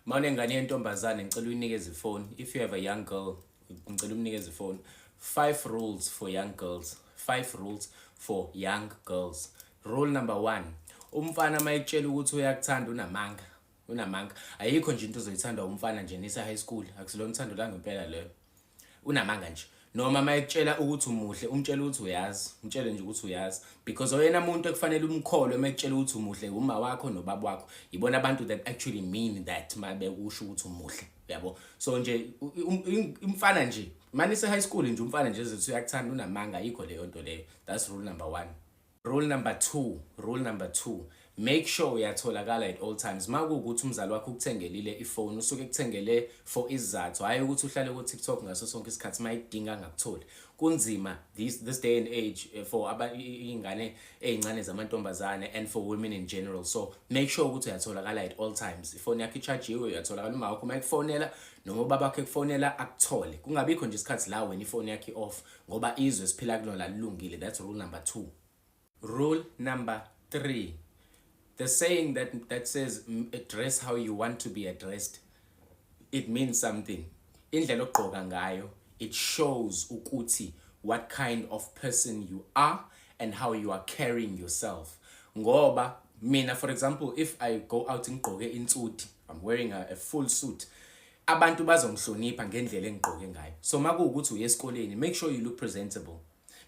Mawunengane yentombazane, ngicela uyinikeze ifoni. If you have a young girl, ngicela umnikeze ifoni. Five rules for young girls. Five rules for young girls. Rule number 1. Umfana mayekutshela ukuthi uyakuthanda, unamanga. Unamanga. Ayikho nje into ozoyithanda umfana nje nise high school. Akusilona uthando la ngempela leyo. Unamanga nje. Noma mayekutshela ukuthi umuhle, umtshela ukuthi uyazi, umtshele nje ukuthi uyazi, because oyena muntu ekufanele umkholwe mayekutshela ukuthi umuhle uma wakho nobaba wakho. Yibona abantu that actually mean that mabekusho ukuthi umuhle, yabo. So nje umfana nje manise high school nje, umfana nje ezothi uyakuthanda, unamanga, ayikho leyo nto leyo. That's rule number 1. Rule number 2, rule number 2, make sure uyatholakala at all times. Makuwukuthi umzali wakho ukuthengelile ifoni, usuke ekuthengele for isizathu, hayi ukuthi uhlale ku TikTok ngaso sonke isikhathi, mayidinga angakutholi. Kunzima this day and age for iy'ngane ey'ncane zamantombazane and for women in general. So make sure ukuthi uyatholakala at all times. Ifoni yakho i-chargiwe, uyatholakala. Uma wakho mayekufonela noma ubaba wakho ekufonela, akuthole. Kungabikho nje isikhathi la wena ifoni yakho i-off, ngoba izwe siphila kulona lilungile. That's rule number 2. Rule number 3. The saying that says "Address how you want to be addressed," it means something. Indlela ogqoka ngayo, it shows ukuthi what kind of person you are and how you are carrying yourself. Ngoba mina, for example, if I go out ngigqoke insuit, I'm wearing a full suit, abantu bazongihlonipha ngendlela engigqoke ngayo. So makuwukuthi uye esikoleni, make sure you look presentable.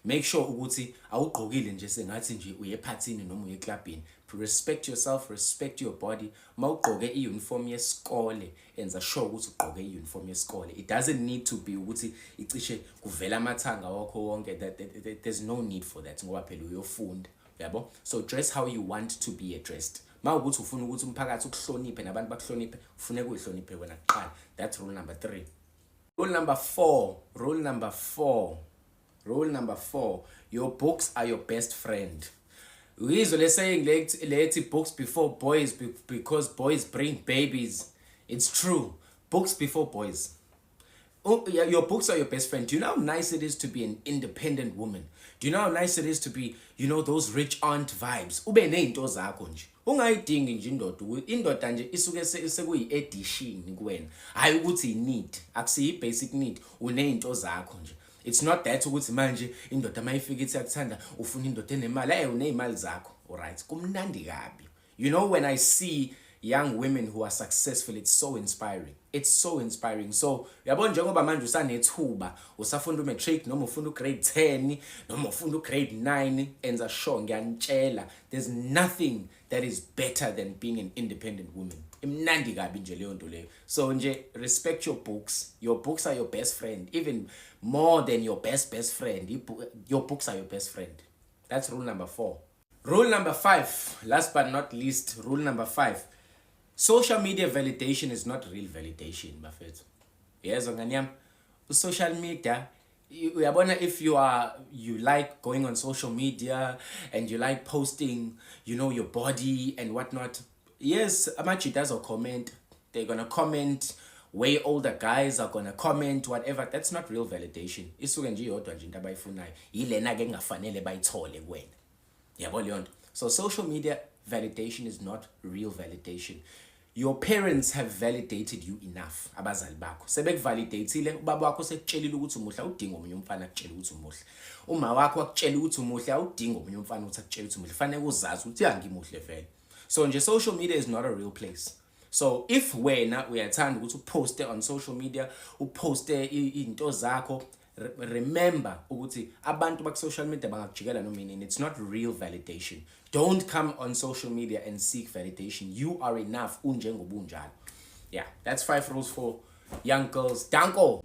Make sure ukuthi awugqokile nje sengathi nje uye ephathini noma uye eklabhini. Respect yourself, respect your body. Mawugqoke i-uniform yesikole, enza sure ukuthi ugqoke i-uniform yesikole. It doesn't need to be ukuthi icishe kuvela amathanga wakho wonke. There's no need for that, ngoba phela uyofunda, yabo. So dress how you want to be addressed. Mawukuthi ufuna ukuthi umphakathi ukuhloniphe nabantu bakuhloniphe, ufuneka uyihloniphe wena kuqala. That's rule number 3. Rule number 4, rule number 4, rule number 4: your books are your best friend. Uyizwe le saying lethi "Books before boys because boys bring babies"? It's true. Books before boys. Oh, yeah, your books are your best friend. Do you know how nice it is to be an independent woman? Do you know how nice it is to be those rich aunt vibes? Ube nezinto zakho nje. Ungayidingi nje indoda, indoda nje isuke sekuyi addition kuwena. Hayi ukuthi i need, akusiyi basic need, unezinto zakho nje. It's not that ukuthi manje indoda mayifika ithi yakuthanda, ufuna indoda enemali, hey, unezimali zakho. Alright, kumnandi kabi. When I see young women who are successful, it's so inspiring. It's so inspiring. So uyabona, njengoba manje usanethuba, usafunda umatric noma ufunda ugrade 10 noma ufunda ugrade 9, enza sure, ngiyanitshela, there's nothing that is better than being an independent woman. Imnandi kabi nje leyo nto leyo. So nje respect your books. Your books are your best friend, even more than your best best friend. Your books are your best friend. That's rule number 4. Rule number 5, last but not least, rule number 5: social media validation is not real validation, bafethu. Yezwa, ngani yami, social media, uyabona, if you like going on social media and you like posting your body and whatnot, yes, amajita azo-comment. They're gonna comment, way older guys are gonna comment, whatever. That's not real validation. Isuke nje iyodwa nje into abayifunayo, yilena ke engafanele bayithole kuwena, yabo leyo nto. So social media validation is not real validation. Your parents have validated you enough. Abazali bakho sebekuvalidatile. Ubaba wakho sekutshelile ukuthi umuhle, awudingi omunye umfana akutshela ukuthi umuhle. Uma wakho akutshela ukuthi umuhle, awudingi omunye umfana ukuthi akutshele ukuthi umuhle. Fanele uzazi ukuthi ya, ngimuhle vele. So nje social media is not a real place. So if wena uyathanda ukuthi uposte on social media, uposte izinto zakho, remember ukuthi abantu baku social media bangakujikela noma inini. It's not real validation. Don't come on social media and seek validation. You are enough unjengobunjalo. Yeah, that's five rules for young girls. Danko.